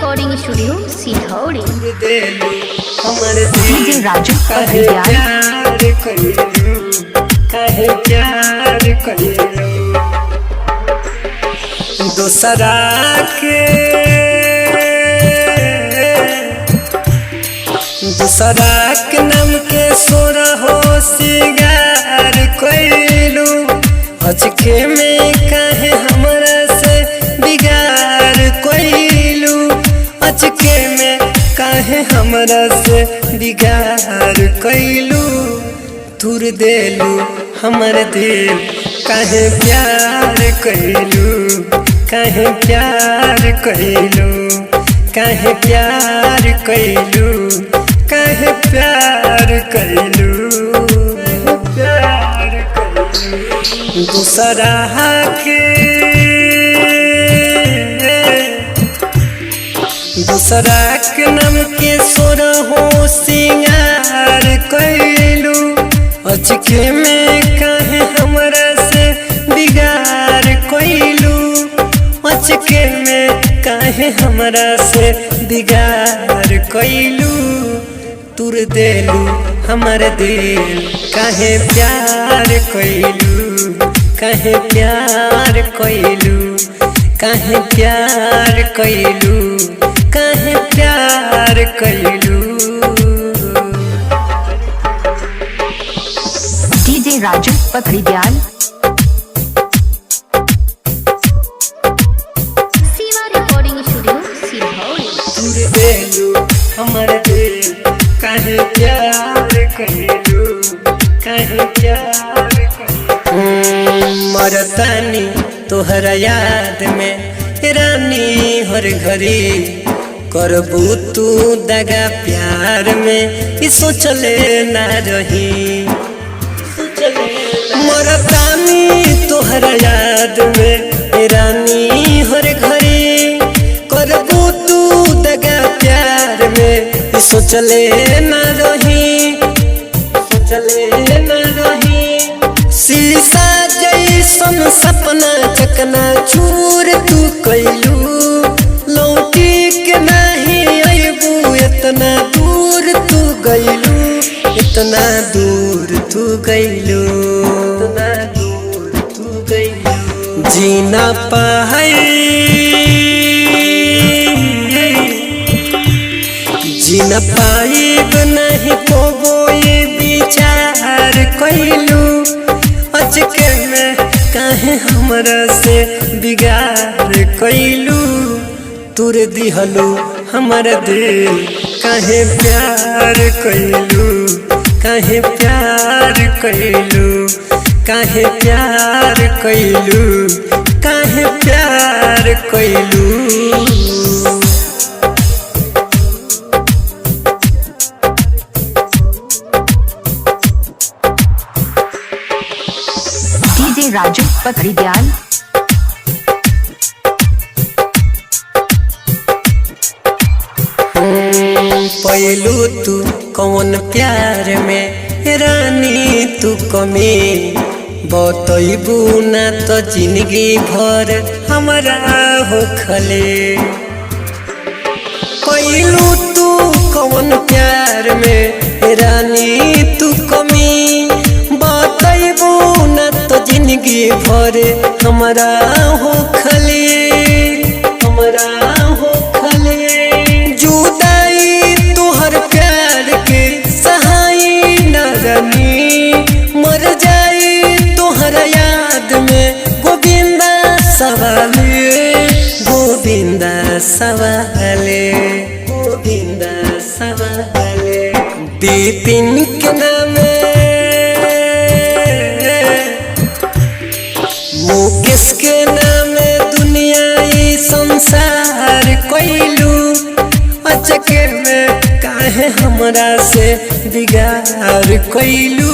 Recording studio सिधौड़ी। देलू हमर DJ दिल राजू काहे पकड़ियाल। प्यार कइलू, काहे प्यार कइलू दोसरा के, दूसरा के नाम के सोरा हो सिंगार कइलू। अचके में काहे हमरा से बिगार कइलू, अचके में काहे हमरा से बिगार कइलू। तुर देलू हमर दिल काहे प्यार कइलू, काहे प्यार कइलू, काहे प्यार कइलू, काहे प्यार कइलू, प्यार कइलू दूसरा के, दूसरा के नाम के सोर हो सिंगार कइलू। अचके में काहे हमरा से बिगार कइलू, अचके में काहे हमरा से बिगार कइलू। तुर देलू हमर दिल काहे प्यार कइलू, काहे प्यार कइलू, काहे प्यार कइलू, काहे प्यार कइलू। डीजे राजू पकड़ियाल। Shiva recording studio Sidhauri. तुर देलू हमर दिल काहे प्यार कइलू, काहे प्यार कइलू। मरतानी तोहरा याद में रानी हर घड़ी, करबू तू दगा प्यार में ई सोचले ना रही। मरतानी तोहरा याद में रानी हर घड़ी, करबू तू दगा प्यार में ई सोचले ना रही, सोचले ना रही। शीशा जैसन सपना चकना चूर तू कैलू, लौटी के नहीं अबू इतना दूर तू गैलू, इतना दूर तू गैलू, इतना दूर तू गैलू। जीना पाई, जीना पाइब नहीं कोबो ये विचार कइलू। अचके में काहे हमरा से बिगाड़ कइलू, तुर दिहलू हमर दिल काहे प्यार कइलू, काहे प्यार कइलू, काहे प्यार कइलू, काहे प्यार कइलू। डीजे राजू पकड़ियाल। पहलू तू कौन प्यार में रानी तू कमी बतैबू ना तो जिंदगी भर हमरा हो खले। पहलू तू कौन प्यार में रानी तू कमी बतैबू ना तो जिंदगी भर हमरा हो खले, हमरा हो खले। जुदाई तोहर प्यार के सहाई न रानी, मर जाई तोहर याद में गोविंदा सवाले, गोविंदा सवाले, गोविंदा सवाले। बिपिन के नाम मुकेश के नाम दुनिया ई संसार कइलू। अचके में काहे हमरा से बिगाड़ कइलू,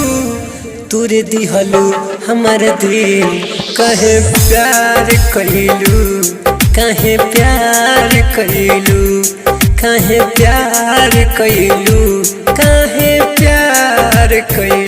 तुर दिहलू हमर दिल काहे प्यार कइलू, काहे प्यार कइलू, काहे प्यार कइलू, काहे प्यार कइलू।